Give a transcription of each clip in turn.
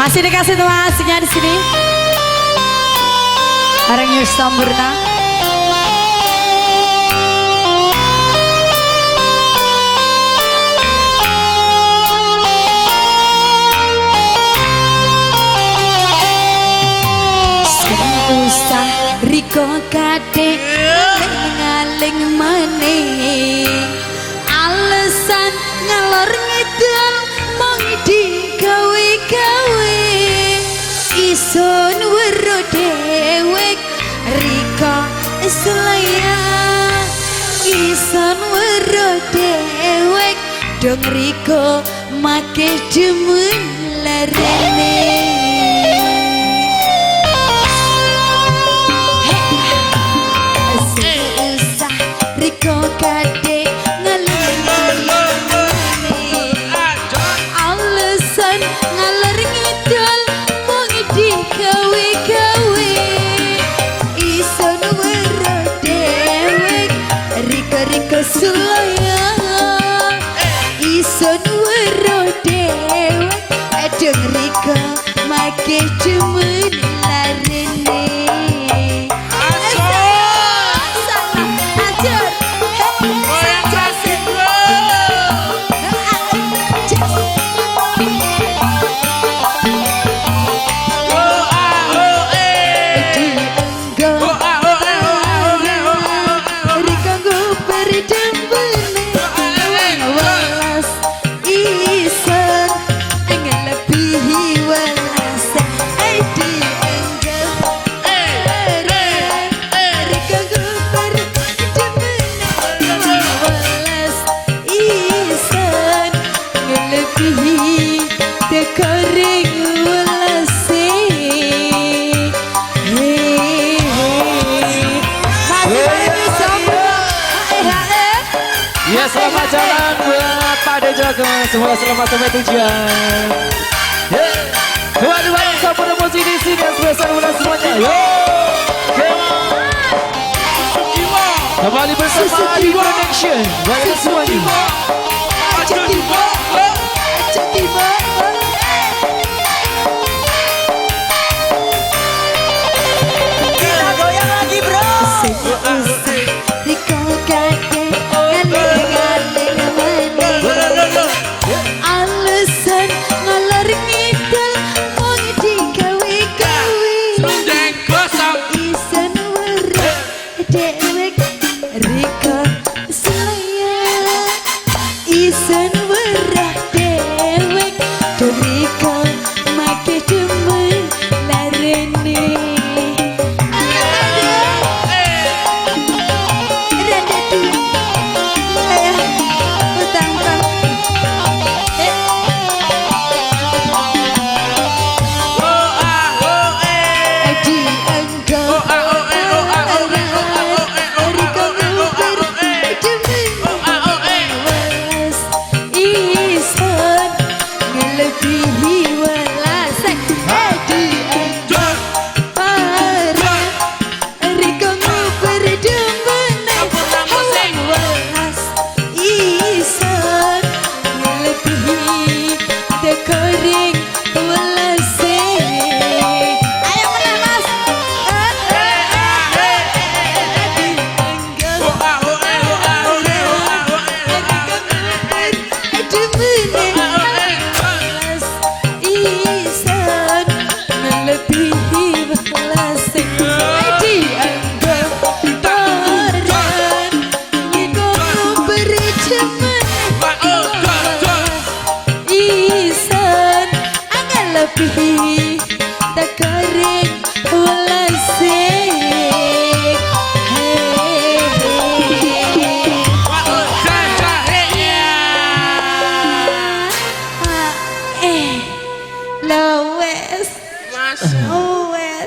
Masih dikasih teman asiknya di sini. Bareng Yus Sampurna. Usah riko kate ngaling meneh. Alasan ngalor ngidul mung digawe-gawe. Isun weruh dewek riko selaya. Isun weruh dewek dong riko make demen larene. Riko kate alasan ngalor ngidul mung digawe-gawe. Isun weruh dewek riko-riko sulaya. Isun weruh dewek deng riko make demen larene. Ya, selamat jalan buat Pak Dejo, semua selamat sampai tujuan. Kembali bareng Sampurna Musik di sini yang spesial buat semuanya. Yo, kembali bersama Adi Production. Balik semuanya. Kita goyang lagi, bro. Alasan ngalor ngidul mung digawe-gawe. Isun weruh dewek riko selaya. Isun weruh dewek riko make demen larene.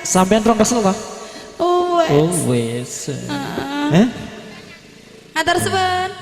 Sampean rong kesel toh? Oh wes. Antar sepen.